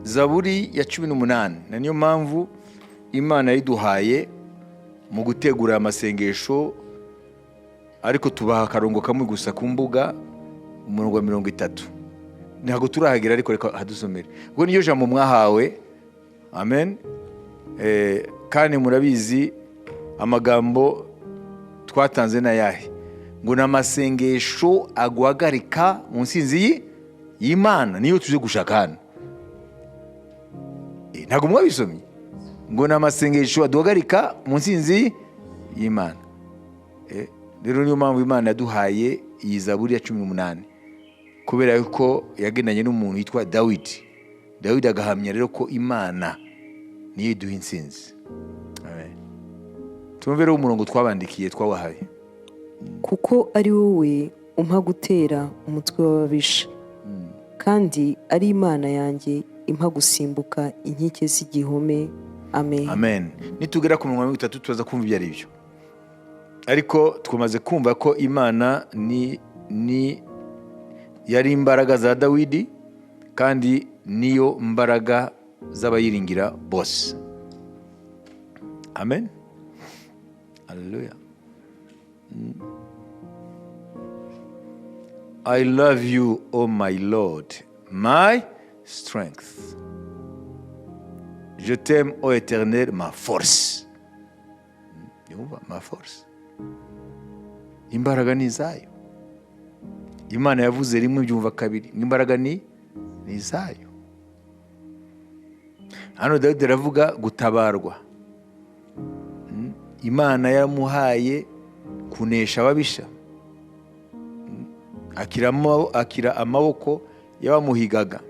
Zaburi ya 18, na niyo mpamvu Imana yayiduhaye mu gutegura amasengesho, ariko tubaha akarongo kamwe gusa ku mbuga, umurongo wa 30. Ntabwo turahagera, ariko reka hadusomere, kuko niyo jambo mwahawe. Amen. Kandi murabizi amagambo twatanze n'ayahe? Ngo ni amasengesho aguhagarika mu nsinzi y'Imana, niyo tuje gushaka hano. Ntabwo mwabisomye? Ngo ni amasengesho aduhagarika mu nsinzi y'Imana. Rero niyo mpamvu Imana yaduhaye iyi Zaburi ya 18, kubera yuko yagendanye n'umuntu witwa Dawidi. Dawidi agahamya rero ko Imana niyo iduha intsinzi. Amen. Tumve rero umurongo twabandikiye, twawahaye. Kuko ari wowe umpa gutera umutwe w'ababisha, kandi ari Imana yanjye impa gusimbuka inkike z'igihome. Amen. Amen. Nitugera ku murongo wa 30 tuza kumva ibyo ari byo, ariko twamaze kumva ko Imana ni yari imbaraga za Dawidi, kandi niyo mbaraga z'abayiringira bose. Amen. Haleluya. I love you, oh my Lord, my strength. Je t'aime, ô Éternel, ma force. Yumva, ma force. Imbaraga ni izayo. Imana yavuze rimwe, byumva kabiri, imbaraga ni izayo. Hano Dawidi aravuga gutabarwa. Imana yaramuhaye kunesha ababisha, akira amaboko y'abamuhigaga.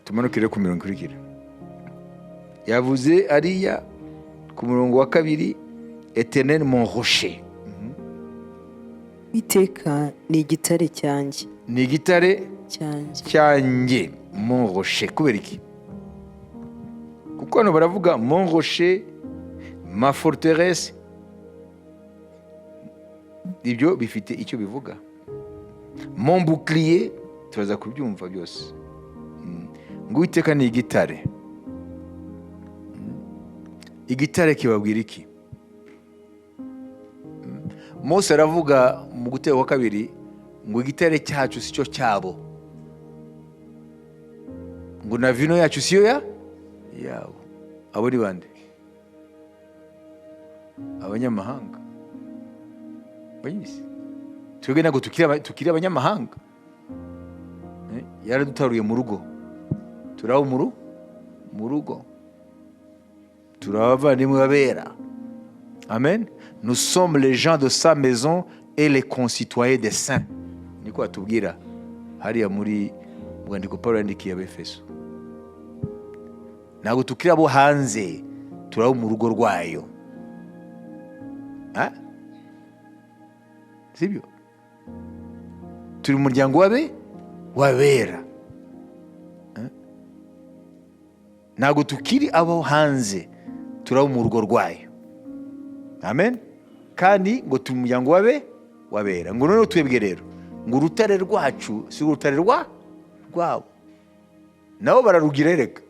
Tumanukire ku mirongo ikurikira. Yavuze ariya ku murongo wa 2, Éternel mon rocher. Uwiteka ni igitare cyanjye. Ni igitare cyanjye. Cyanjye, mon rocher. Kubera iki? Kuko hano baravuga mon rocher, ma forteresse, ibyo bifite icyo bivuga. Mon bouclier, turaza kubyumva byose. Ngo Uwiteka ni igitare. Igitare kibabwira iki? Mose aravuga mu gutera kwa kabiri ngo igitare cyacu si cyo cyabo, ngo na vino yacu siyo ya yabo. Abo ni bande? Abanyamahanga. Bayizi, twebwe ntabwo tukiri abanyamahanga. Yaradutaruye mu rugo, turaba mu rugo, turi abavandimwe babera. Amen. Nous sommes les gens de sa maison et les concitoyens des saints, niko atubwira hariya muri rwandiko Paul yandikiye Abefeso. Ntabwo tukiri abo hanze, turabo mu rugo rwayo. Ah? Sibyo? Turi mu muryango wabe wabera. Eh? Ntabwo tukiri abo hanze, turabo mu rugo rwayo. Amen. Kandi ngo turi mu muryango wabe wabera. Ngo noneho twebwe rero, ngo urutare rwacu si urutare rwabo, nabo bararugira reka.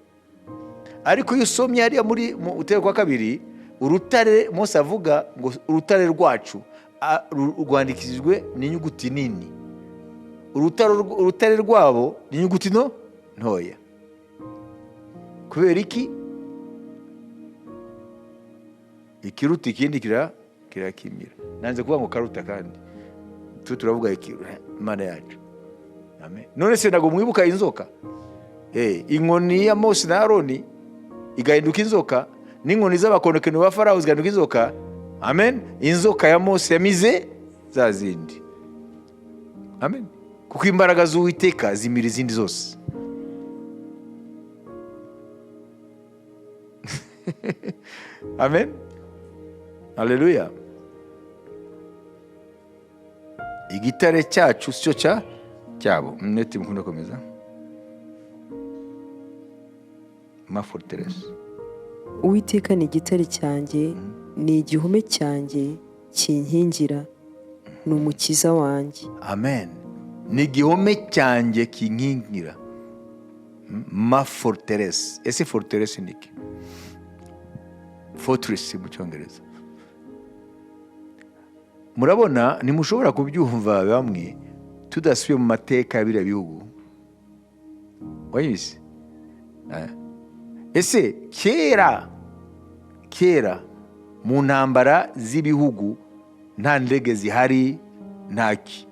Ariko iyo usomye hariya muri mu gutera kwa kabiri, urutare Mose avuga ngo urutare rwacu, rwandikishijwe n'inyuguti nini. Urutare rwabo ni inyuguti ntoya. Kubera iki? Ikiruta ikindi kirakimira. Nanze kuvuga ngo karuta, kandi tu turavuga Imana yacu. Amen. None se ntabwo mwibuka inzoka? Inkoni ya Mose na Aroni igahinduka inzoka, n'inkoni z'abakonokeni ba Farawo zigahinduka inzoka. Amen. Inzoka ya Mose yamize za zindi. Amen. Kuko imbaraga z'Uwiteka zimira izindi zose. Amen. Haleluya. Igitare cyacu si cyo cyabo. Mwete mukunda komeza. Ma forteresse. Uwiteka ni igitare cyanjye, ni igihome cyanjye kinkingira, ni umukiza wanjye. Amen. Ni igihome cyanjye kinkingira. Ma forteresse. Ese forteresse ni iki? Fortress mu Cyongereza. Murabona, ntimushobora kubyumva bamwe tudasubiye mu mateka ya biriya bihugu. Wayizi? Ese kera kera mu ntambara z'ibihugu, nta ndege zihari, ntaki,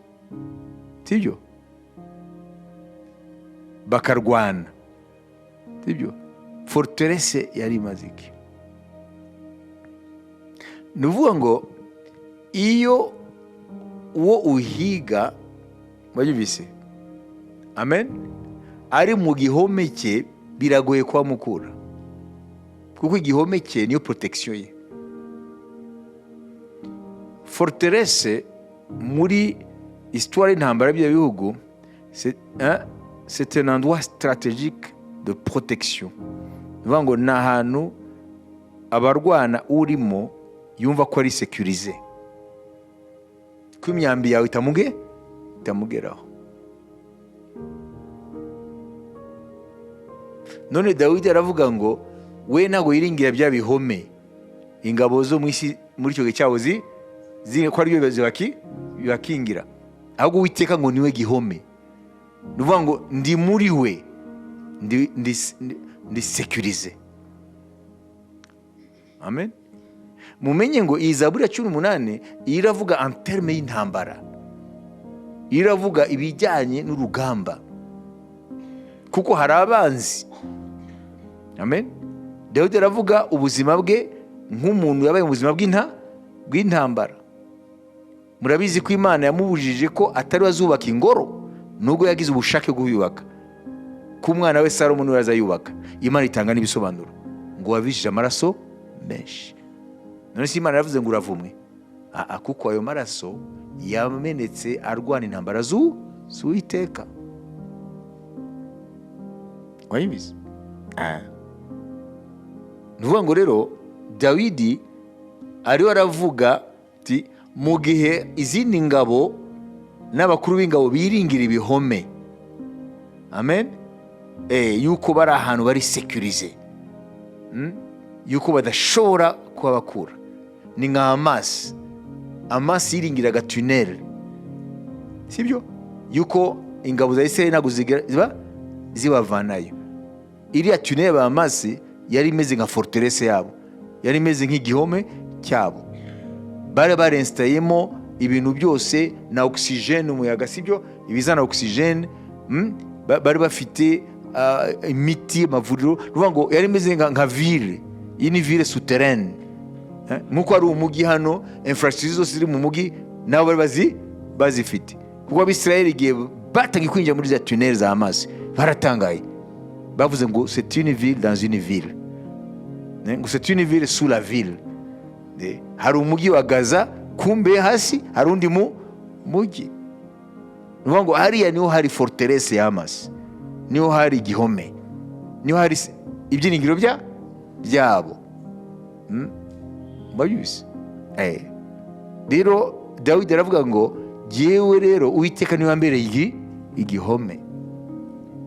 sibyo? Bakarwana, sibyo? Forteresse yari imaze iki? Ni ukuvuga ngo iyo uwo uhiga, wabyumvise, amen, ari mu gihome cye, biragoye kuhamukura, kuko igihome cye niyo protection ye. Forteresse muri histoire y'intambara y'ibyo bihugu, c'est un endroit stratégique de protection. Ni ukuvuga ngo ni ahantu abarwana urimo yumva ko ari sécurisé, ko imyambi yawe itamugeraho. None Dawidi aravuga ngo we ntabwo yiringira bya bihome ingabo zo mu isi muri icyo gihe cyabo ko aribyo bibakingira, ahubwo Uwiteka ngo niwe gihome. Ni ukuvuga ngo ndi muri we, ndi sécurisé. Amen. Mumenye ngo iyi Zaburi ya 18 iravuga en terme y'intambara, iravuga ibijyanye n'urugamba, kuko hari abanzi. Amen. Dawidi aravuga ubuzima bwe nk'umuntu yabaye mu buzima bw'intambara. Murabizi ko Imana yamubujije ko atari we azubaka ingoro, nubwo yagize ubushake bwo kuyubaka, ko umwana we Salomo niwe azayubaka. Imana itanga n'ibisobanuro ngo wabishije amaraso menshi. None se Imana yaravuze ngo uravumwe? Ah, kuko ayo maraso yamenetse arwana intambara z'Uwiteka. Wayibizi? Ah. Ni ukuvuga ngo rero Dawidi ariwe aravuga ati mu gihe izindi ngabo n'abakuru b'ingabo biringira ibihome, amen, yuko bari ahantu bari sécurisé, Yuko badashobora kuhabakura. Ni nka Hamasi. Hamasi yiringiraga tunnel, sibyo? Yuko ingabo za Israel ntabwo ziba zibavanayo. Iriya tunnel ba Hamasi yari imeze nka forteresse yabo, yari imeze nk'igihome cyabo. Bari barensitayemo ibintu byose na oxygène, umuyaga, sibyo? Ibizana oxygène, Bari bafite imiti, amavuriro. Ni ukuvuga ngo yari imeze nka ville. Iyi ni ville souterraine. Nk'uko hari umujyi hano, infrastructure zose ziri mu mujyi nabo bari bazifite, kuko Abisirayeli igihe batangiye kwinjira muri za tunnel za Hamas baratangaye, bavuze ngo c'est une ville dans une ville. Ngo c'est une ville sous la ville. Hari umujyi wa Gaza, kumbe hasi hari undi mu mujyi. Ni ukuvuga ngo hariya niho hari forteresse ya Hamas, niho hari igihome, niho hari ibyiringiro byabo. Murabizi? Rero Dawidi aravuga ngo jyewe rero Uwiteka niwe wambereye igihome.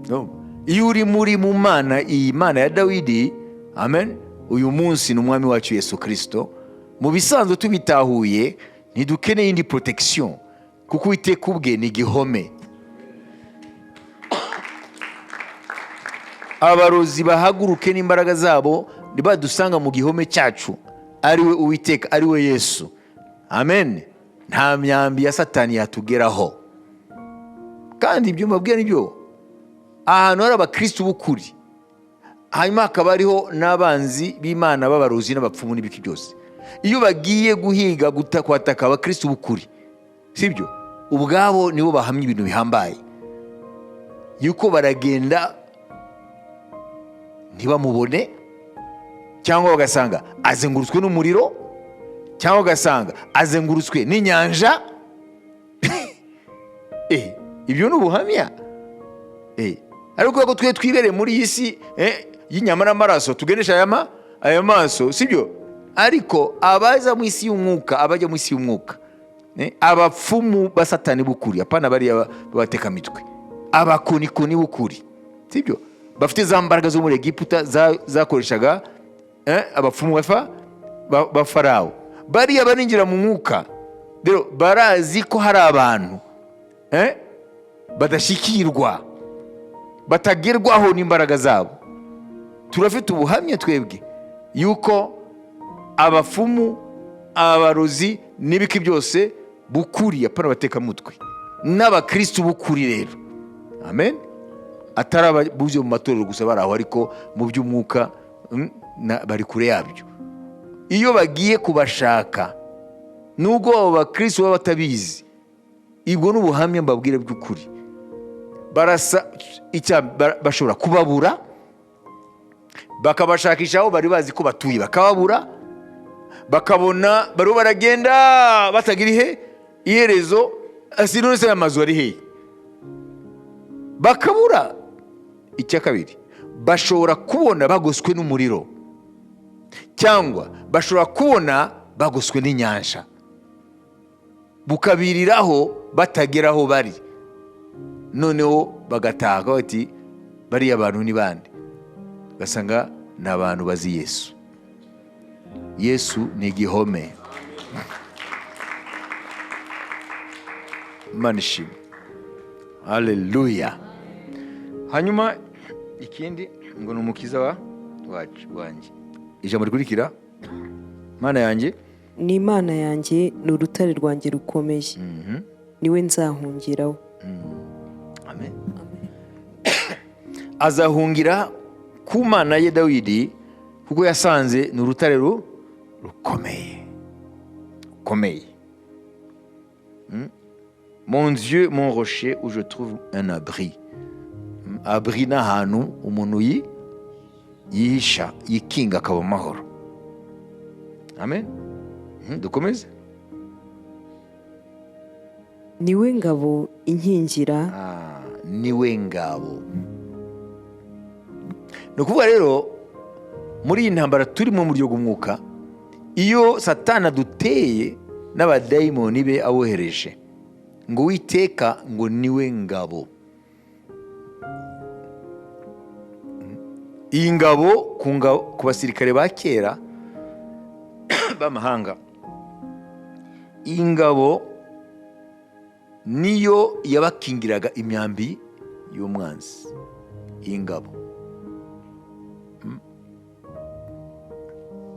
No. Iyo uri muri mu Mana, iyi Mana ya Dawidi, amen, uyu munsi ni Umwami wacu Yesu Kirisito. Mu bisanzwe tubitahuye, ntidukeneye indi protection, kuko Uwiteka ubwe ni igihome. Abarozi bahaguruke n'imbaraga zabo, ntibadusanga mu gihome cyacu, ari we Uwiteka, ari we Yesu, amen. Nta myambi ya Satani yatugeraho. Kandi ibyo mbabwira nibyo. Ahantu hari abakirisitu b'ukuri, hanyuma hakaba hariho n'abanzi b'Imana b'abarozi n'abapfumu n'ibiki byose, iyo bagiye guhiga kwataka abakirisitu b'ukuri, sibyo, ubwabo nibo bahamya ibintu bihambaye, yuko baragenda ntibamubone, cyangwa bagasanga azengurutswe n'umuriro, cyangwa ugasanga azengurutswe n'inyanja. Ibyo ni ubuhamya. Ariko kubera ko twe twibereye muri iyi si y'inyama n'amaraso, tugendesha aya maso, sibyo? Ariko abaza mu isi y'umwuka, abajya mu isi y'umwuka, abapfumu ba Satani b'ukuri, apana bariya b'abatekamitwe, abakonikoni b'ukuri, sibyo? Bafite za mbaraga zo muri Egiputa zakoreshaga abapfumu ba Farawo. Bariya barinjira mu mwuka rero, barazi ko hari abantu badashyikirwa, batagerwaho n'imbaraga zabo. Turafite ubuhamya twebwe yuko abapfumu, abarozi n'ibiki byose bukuri, apana abatekamutwe, n'abakristu b'ukuri rero, amen, atari ababuze mu matorero gusa bari aho, ariko mu by'umwuka bari kure yabyo. Iyo bagiye kubashaka, nubwo abo bakristu baba batabizi, ibwo ni ubuhamya mbabwire by'ukuri. Barasa bashobora kubabura, bakabashakisha aho bari bazi ko batuye, bakababura, bakabona bariho baragenda batagira iherezo. Asi none se amazu ari hehe? Bakabura. Icya kabiri, bashobora kubona bagoswe n'umuriro, cyangwa bashobora kubona bagoswe n'inyanja, bukabiriraho batagera aho bari. Noneho bagataha bati: "Bariya bantu ni bande?" Ugasanga ni abantu bazi Yesu. Yesu ni igihome. Imana ishimwe, haleluya. Hanyuma ikindi ngo ni umukiza wa wacu wanjye. Ijambo rikurikira: Mana yanjye. Ni Imana yanjye, ni urutare rwanjye rukomeye, niwe nzahungiraho. Amen. Azahungira ku Mana ye Dawidi, kuko yasanze ni urutare rukomeye rukomeye. Mon Dieu, mon rocher où je trouve un abri. Abri ni ahantu umuntu yihisha, yikinga, akaba amahoro. Amen. Dukomeze. Niwe ngabo inkingira. Ah, niwe ngabo. Ni ukuvuga rero, muri iyi ntambara turimo mu buryo bw'umwuka, iyo Satani aduteye n'abadayimoni be abohereje, ngo Uwiteka ngo niwe ngabo. Iyi ngabo ku basirikare ba kera b'amahanga, iyi ngabo niyo yabakingiraga imyambi y'umwanzi. Iyi ngabo,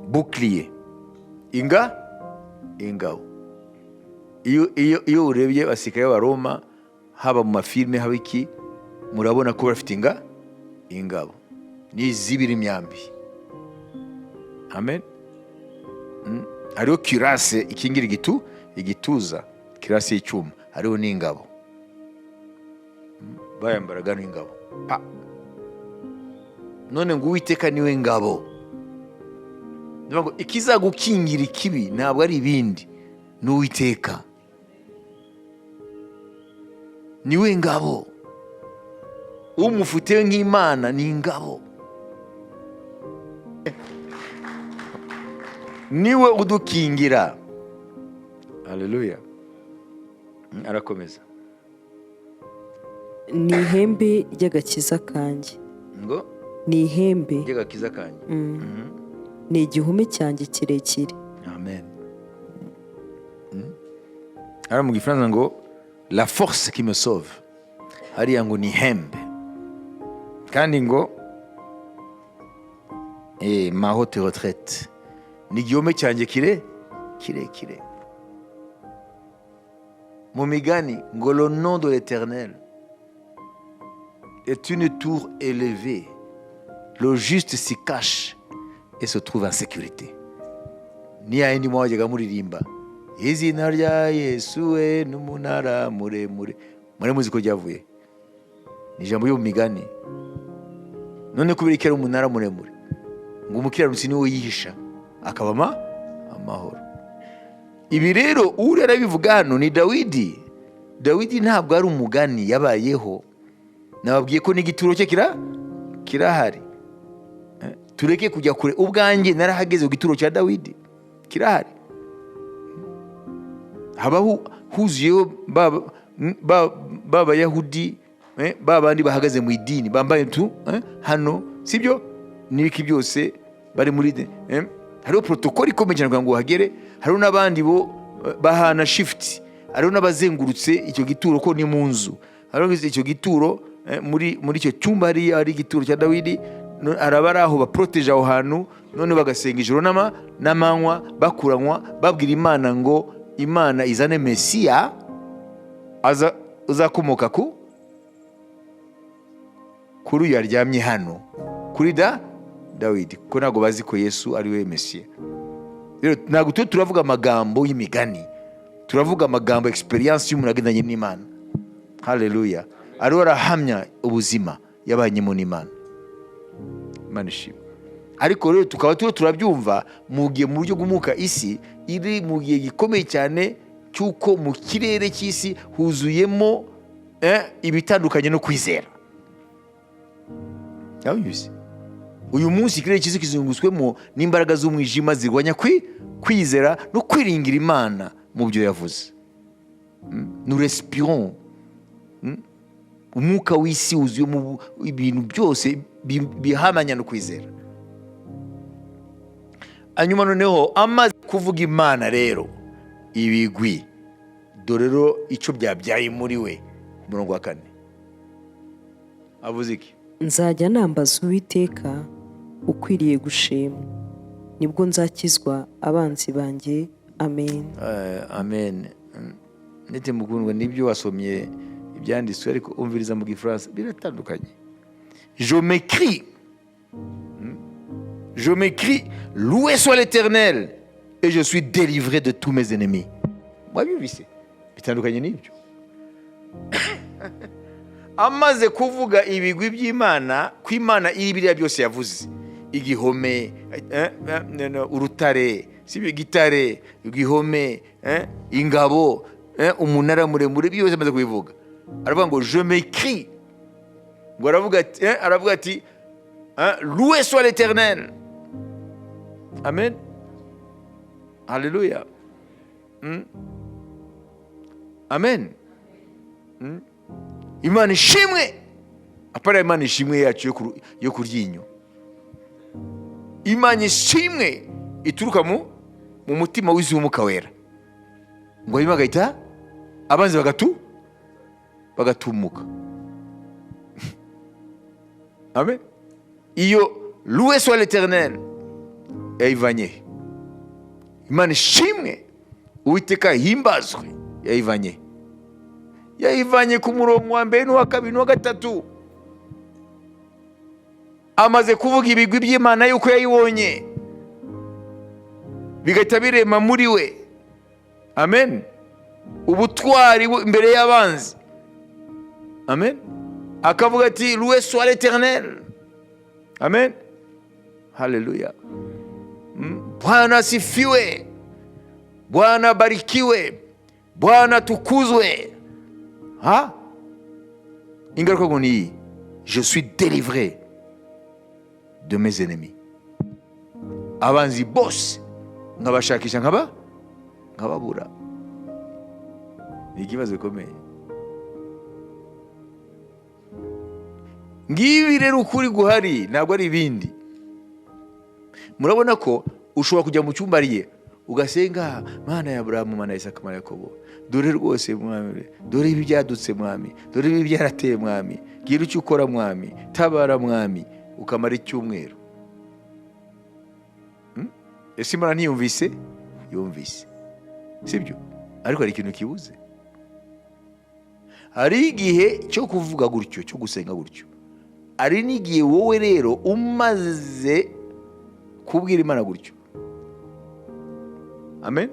bouclier, ingabo. Iyo urebye abasirikare b'Abaroma, haba mu mafilime, haba iki, murabona ko bafite ingabo n'izibira imyambi. Amen. Hariho cuirasse ikingira igituza, cuirasse y'icyuma, hariho n'ingabo. Bayambaraga n'ingabo pa. None ngo Uwiteka niwe ngabo. Ni ukuvuga ngo ikizagukingira ikibi ntabwo ari ibindi, ni Uwiteka, niwe ngabo. Umufite nk'Imana ni ingabo, niwe udukingira. Haleluya. Arakomeza. Ni ihembe ry'agakiza kanjye. Ngo? Ni ihembe ry'agakiza kanjye. Ni igihome cyanjye kirekire. Amen. Hariya mu Gifaransa ngo "la force qui me sauve", hariya ngo ni ihembe, kandi ngo "ma haute retraite", ni igihome cyanjye kirekire. Mu Migani ngo: "Le nom de l'Éternel est une tour élevée, le juste s'y cache et se trouve en sécurité." Ni ya yindi mwajyaga muririmba: "Izina rya Yesu we n'umunara muremure." Muri muzi ko ryavuye, ni ijambo ryo mu Migani. None kubera ko ari umunara muremure, ngo umukiranutsi niwe yihisha akaba amahoro. Ibi rero uriya arabivuga hano ni Dawidi. Dawidi ntabwo ari umugani, yabayeho. Nababwiye ko n'igituro cye kirahari. Tureke kujya kure, ubwanjye narahageze ku gituro cya Dawidi, kirahari. Haba huzuyeho ba Bayahudi. ba bandi bahagaze mu idini, bambaye tu hano, sibyo, n'ibiki byose bari muri hariho protocole ikomeye cyane kugira ngo uhagere. Hariho n'abandi bo bahana shift, hariho n'abazengurutse icyo gituro, ko ni mu nzu. Hariho icyo gituro muri icyo cyumba hariya hari igituro cya Dawidi. Hari abari aho baporoteje aho hantu, none bagasenga ijoro n'amanywa, bakuranywa, babwira Imana ngo Imana izane Mesiya aza uzakomoka kuri uyu aryamye hano, kuri Dawidi, kuko ntabwo bazi ko Yesu ari we Mesiya. Rero ntabwo turi turavuga amagambo y'imigani, turavuga amagambo experience y'umuntu agendanye n'Imana. Haleluya! Ariho arahamya ubuzima yabanyemo n'Imana. Imana ishimwe. Ariko rero tukaba turiho turabyumva mu gihe mu buryo bw'umwuka isi iri mu gihe gikomeye cyane cy'uko mu kirere cy'isi huzuyemo ibitandukanye no kwizera. Yabivuze. Uyu munsi ikirere cy'isi kizungurutswemo n'imbaraga z'umwijima zirwanya kwizera no kwiringira Imana mu byo yavuze. Nous respirons. Umwuka w'isi wuzuyemo ibintu byose bihamanya no kwizera. Hanyuma noneho amaze kuvuga Imana rero ibigwi, dore rero icyo byabyaye muri we. Ku murongo wa 4 avuze iki? Nzajya nambaza Uwiteka ukwiriye gushimwa, nibwo nzakizwa abanzi banjye. Amen. Amen. Nete mukundwa, nibyo wasomye ibyanditswe, ariko umviriza mu Gifaransa biratandukanye. Je m'écrie. Je m'écrie, loué soit l'Éternel, et je suis délivré de tous mes ennemis. Mwabyumvise? Bitandukanye n'ibyo. Amaze kuvuga ibigwi by'Imana, ko Imana iri biriya byose yavuze, igihome, no, urutare, sibyo, igitare, igihome, ingabo, umunara muremure, byose amaze kubivuga, aravuga ngo je m'écrie, ngo aravuga ati loué soit l'Éternel. Amen, haleluya. Amen. Imana ishimwe. Apara Imana ishimwe yacu yo ku ryinyo, Imana ishimwe ituruka mu mutima wuzuye Umwuka Wera, ngo hanyuma agahita abanzi bagatumuka. Amen. Iyo loué soit l'Éternel yayivanye he? Imana ishimwe, Uwiteka himbazwe, yayivanye he? Yayivanye ku murongo wa mbere n'uwa kabiri n'uwa gatatu. Amaze kuvuga ibigwi by'Imana yuko yayibonye, bigahita birema muri we, amen, ubutwari imbere y'abanzi. Amen. Akavuga ati loué soit l'Éternel. Amen, haleluya. Bwana asifiwe, Bwana abarikiwe, Bwana atukuzwe. Ha, ingaruka ngo ni iyi: je suis délivré de mes ennemis. Abanzi bose nkabashakisha nkababura. Ni ikibazo gikomeye. Ngibi rero ukuri guhari, ntabwo ari ibindi. Murabona ko ushobora kujya mu cyumba ariye ugasenga: Mana ya Aburahamu, Mana ya Isaka, Mana ya Yakobo, dore rwose Mwami, dore ibi byadutse Mwami, dore ibi byarateye Mwami, gira icyo ukora Mwami, tabara Mwami, ukamara icyumweru. Ese Imana ntiyumvise? Yumvise, sibyo? Ariko hari ikintu kibuze. Hari igihe cyo kuvuga gutyo, cyo gusenga gutyo, hari n'igihe wowe rero umaze kubwira Imana gutyo, amen,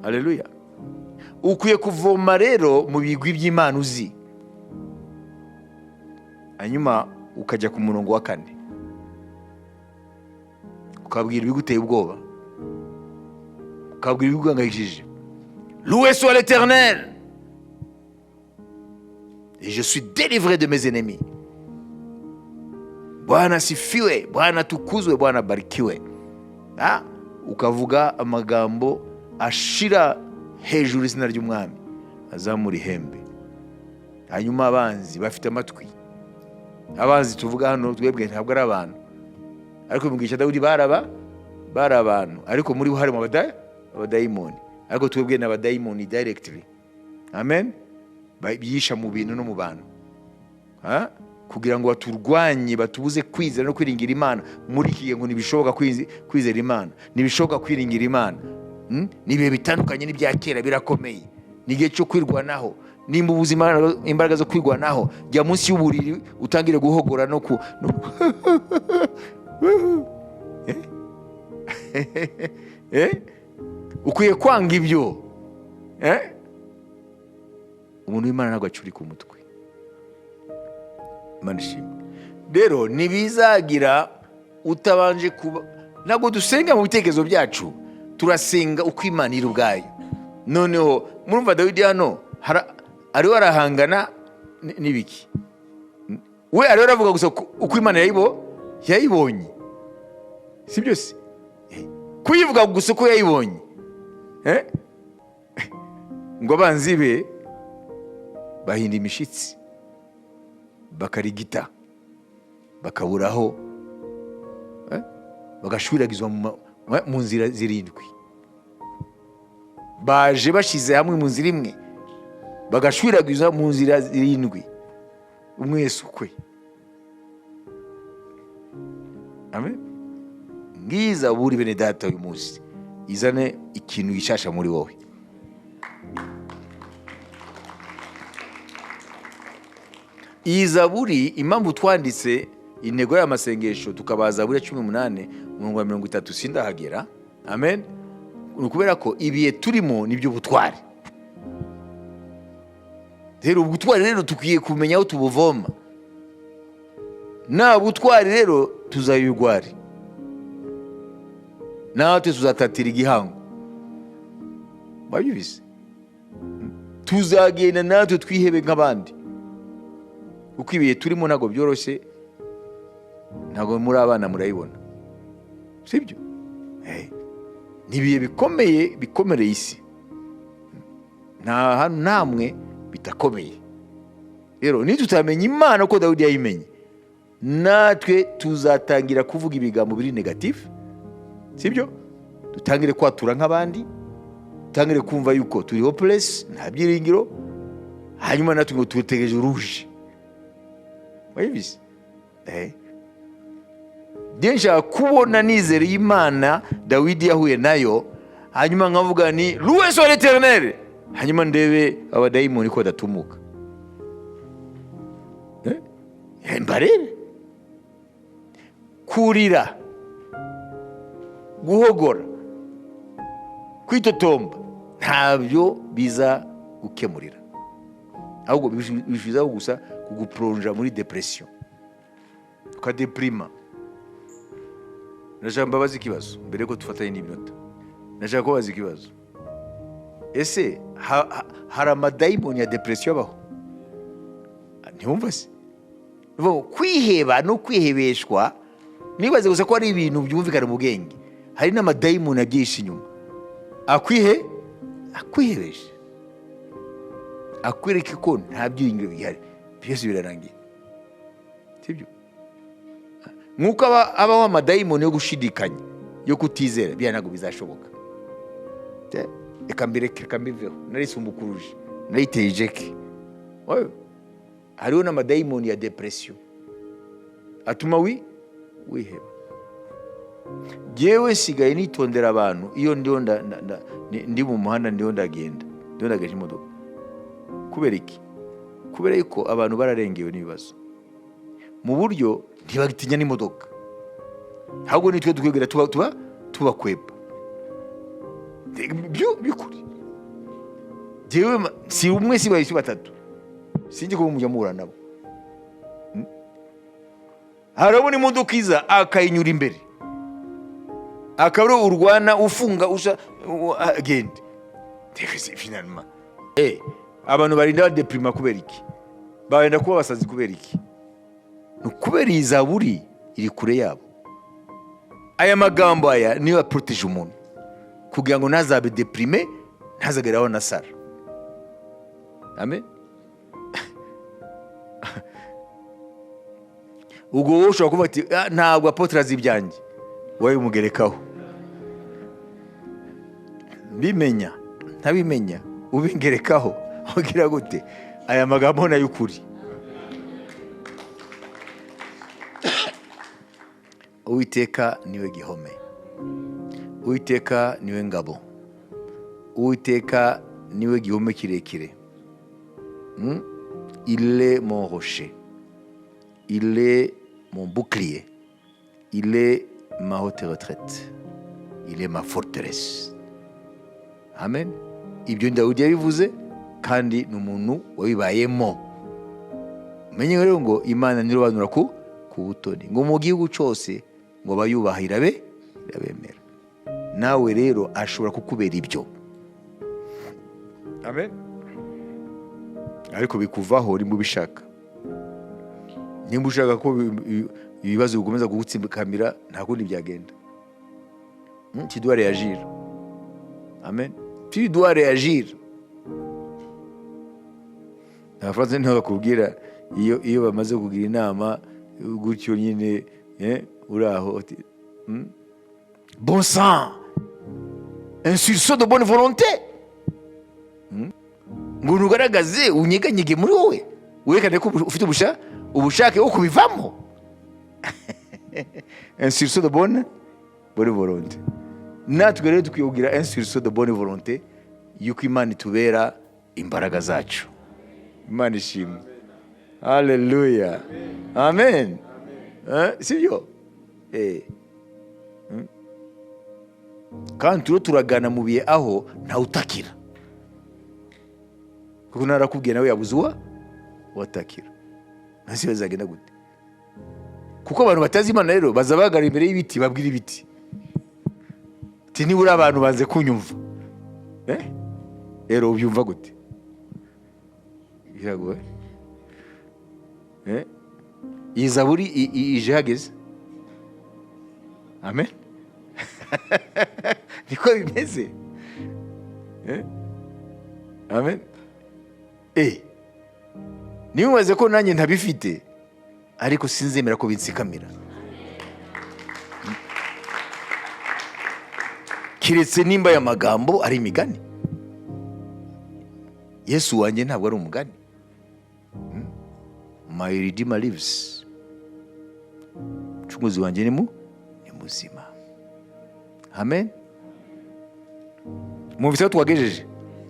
haleluya, ukwiye kuvoma rero mu bigwi by'Imana uzi, hanyuma ukajya ku murongo wa 4 ukabwira ibiguteye ubwoba, ukabwira ibiguhangayikishije: loué soit l'Éternel et je suis délivré de mes ennemis. Bwana asifiwe, Bwana atukuzwe, Bwana abarikiwe. Ah, ukavuga amagambo ashira hejuru izina ry'Umwami, azamura ihembe. Hanyuma abanzi bafite amatwi. Abanzi tuvuga hano twebwe ntabwo ari abantu, ariko mu gihe cya Dawidi bari abantu, ariko muri bo harimo abadayimoni. Ariko twebwe ni abadayimoni directly. Amen. Biyisha mu bintu no mu bantu. Ha? Kugira ngo baturwanye, batubuze kwizera no kwiringira Imana. Muri iki gihe ngo ntibishoboka kwizera Imana, ntibishoboka kwiringira Imana. Ni ibihe bitandukanye n'ibya kera, birakomeye. Ni igihe cyo kwirwanaho. Nimba ubuzima imbaraga zo kwirwanaho, jya munsi y'uburiri utangire guhogora no ku no... Eh? Ukwiye kwanga ibyo. Eh? Umuntu w'Imana ntabwo acurika umutwe. Imana ishimwe. Rero ntibizagira utabanje kuba. Ntabwo dusenga mu bitekerezo byacu, turasenga uko Imana iri ubwayo. Noneho murumva Dawidi hano ariho arahangana n'ibiki? We ariho aravuga gusa uko Imana yayibonye, si byo se? Kuyivuga gusa uko yayibonye. Ngo abanzi be bahinda imishitsi, bakarigita, bakaburaho, bagashwiragizwa mu nzira zirindwi. Baje bashyize hamwe mu nzira imwe, bagashwiragiza mu nzira zirindwi, umwe wese ukwe. Amen. Ngiyi zaburi, bene data, uyu munsi izane ikintu gishasha muri wowe. Iyi zaburi, impamvu twanditse intego y'amasengesho tukabaza zaburi ya 18 umurongo wa 30, sindahagera. Amen. Ni ukubera ko ibihe turimo ni iby'ubutwari. Rero ubutwari rero tukwiye kumenya aho tubuvoma. Nta butwari rero tuzayirwari, natwe tuzatatira igihango. Wabyumvise? Tuzagenda natwe twihebe nk'abandi, kuko ibihe turimo ntabwo byoroshye. Ntabwo muri abana murayibona, sibyo? Ni ibihe bikomeye bikomereye isi, nta hantu namwe bitakomeye. Rero nitutamenya Imana uko Dawidi yayimenye, natwe tuzatangira kuvuga ibigambo biri négatif, sibyo? Dutangire kwatura nk'abandi, dutangire kumva yuko turi hopeless, nta byiringiro. Hanyuma natwe ngo tutegereje rouge. Wabizi? Njye nshaka kubona nizere Imana Dawidi yahuye nayo, hanyuma nkavuga ni "Loué soit l'Éternel", hanyuma ndebe abadayimoni ko badatumuka. Mbarebe. Kurira, guhogora, kwitotomba ntabyo biza gukemurira, ahubwo bishizaho gusa kuguplonja muri dépression, ukadeprima. Ndashaka mbabaze ikibazo mbere yuko dufatanye n'iminota. Ndashaka kubabaza ikibazo: ese hari amadayimoni ya dépression abaho? Ntiwumva se? Ni ukuvuga ngo kwiheba no kwihebeshwa, nibaze gusa ko ari ibintu byumvikana mu bwenge, hari n'amadayimoni abyihishe inyuma, akwihebesha, akwereke ko nta byiringiro bihari, byose birarangiye, sibyo? Nk'uko abaho amadayimoni yo gushidikanya, yo kutizera, biriya ntabwo bizashoboka. Reka mbireke, reka mbiveho, narisumbukuruje, nariteye ijeke. Oyo, hariho n'amadayimoni ya dépression atuma wiheba. Jyewe sigaye nitondera abantu iyo ndiho ndi mu muhanda, ndiho ndagenda, ndiho ndagenda imodoka. Kubera iki? Kubera yuko abantu bararengewe n'ibibazo mu buryo ntibagitinya n'imodoka, ahubwo nitwe tukwegera tuba tubakwepa. Byo bikuri. Jyewe si umwe, si babiri, si batatu, sinjye kuba mujya muhura nabo. Harabona imodoka iza akayinyura imbere, akaba ari urwana ufunga usha agende. Finalement, abantu barinda badeprima kubera iki? Barinda kuba abasazi kubera iki? Ni ukubera iyi zaburi iri kure yabo. Aya magambo aya niyo aproteje umuntu kugira ngo ntazabe déprimé, ntazagere aho na sara. Amen. Ubwo wowe ushobora kuvuga ati ntabwo apotre azi ibyanjye, wowe umugerekaho. Mbimenya ntabimenya ubingerekaho ugira gute? Aya magambo nayo ukuri. Uwiteka niwe gihome, Uwiteka niwe ngabo, Uwiteka niwe gihome kirekire. Il est mon rocher, il est mon bouclier, il est ma haute retraite, il est ma forteresse. Amen. Ibyo Dawidi yabivuze kandi ni umuntu wabibayemo. Menye rero ngo Imana ntirobanura ku butoni, ngo mu gihugu cyose ngo abayubaha irabemera. Nawe rero ashobora kukubera ibyo. Amen. Ariko bikuvaho nimba ubishaka. Nimba ushaka ko ibibazo bikomeza kugutsikamira, nta kundi byagenda. Tu dois réagir. Amen. Tu dois réagir. Abafaransa niho bakubwira iyo bamaze kugira inama gutyo nyine, uri aho bon sang, un sursaut de bonne volonté. Ngo ugaragaze unyeganyege muri wowe, werekane ko ufite ubushake bwo kubivamo. Un sursaut de bonne volonté. Natwe rero dukwiye kugira un sursaut de bonne volonté yuko Imana itubera imbaraga zacu. Imana ishimwe. Haleluya. Amen. Sibyo? Kandi turiho turagana mu bihe aho ntawutakira, kuko narakubwiye nawe yabuze uwa watakira. Ntasi bazagenda gute? Kuko abantu batazi Imana rero baza bahagarara imbere y'ibiti babwira ibiti ati nibura abantu banze kunyumva. Rero ubyumva gute? Biragoye. Iyi zaburi ije ihageze. Amen. Niko bimeze. Amen. Nimubaze ko nanjye ntabifite, ariko sinzemera ko binsikamira. Kiretse nimba aya magambo ari imigani. Yesu wanjye ntabwo ari umugani. My Redeemer lives. Umucunguzi wanjye ni muzima. Amen. Mwumvise ko twagejeje?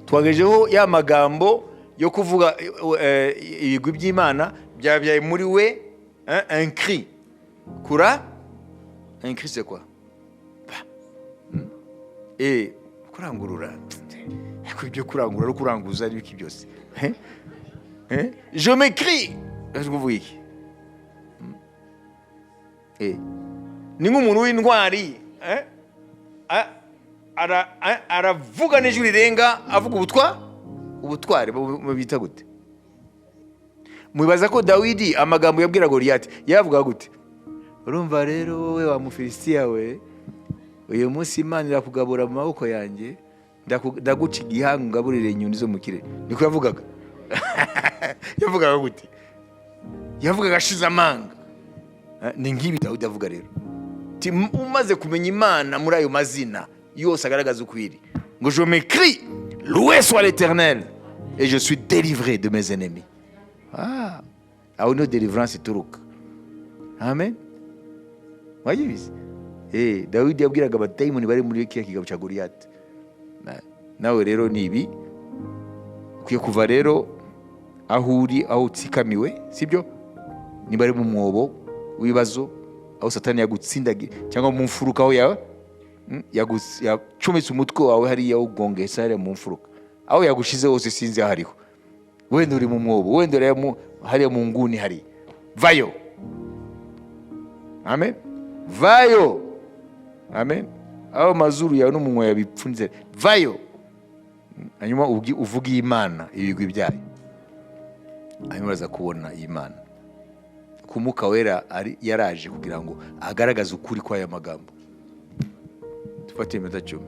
Twagejejeho ya magambo yo kuvuga ibigwi by'Imana byabyaye muri we un cri. Kura? Un cri c'est quoi? Kurangurura. Ariko ibyo kurangurura no kuranguza ari ibiki byose? Je m'écrie. Ese kuvuga iki? Ni nk'umuntu w'intwari, aravuga n'ijwi rirenga, avuga ubutwari bita gute? Mwibaza ko Dawidi amagambo yabwira Goliyati yavuga gute? Urumva rero wowe wa Mufilisitiya we, uyu munsi Imana irakugabura mu maboko yanjye, ndaguca igihanga ngaburire inyoni zo mu kirere. Niko yavugaga. Yavugaga gute? Yavugaga ashize amanga. Ni nk'ibi Dawidi avuga rero. Umaze kumenya Imana muri ayo mazina yose agaragaza ukwiri, ngo je m'écrie, loué soit l'Éternel, et je suis délivré de mes ennemis. Aho niho deliverance ituruka. Amen. Wayibizi? Dawidi yabwiraga abadayimoni bari muri kiriya kigabo cya Goliyati. Nawe rero ni ibi ukwiye kuva rero aho uri, aho utsikamiwe, sibyo? Niba ari mu mwobo w'ibibazo, aho Satani yagutsindagiye, cyangwa mu mfuruka aho yacometse umutwe wawe hariya ugongesa hariya mu mfuruka, aho yagushize hose sinzi aho ariho, wenda uri mu mwobo, wenda uri hariya mu nguni hariya, vayo. Amen. Vayo. Amen. Aho mazuru yawe n'umunwa yabipfunze, vayo. Hanyuma uvuge Imana ibigwi byayo, hanyuma uraza kubona Imana. Ku Mwuka Wera yaraje kugira ngo agaragaze ukuri kw'aya magambo. Dufate iminota 10.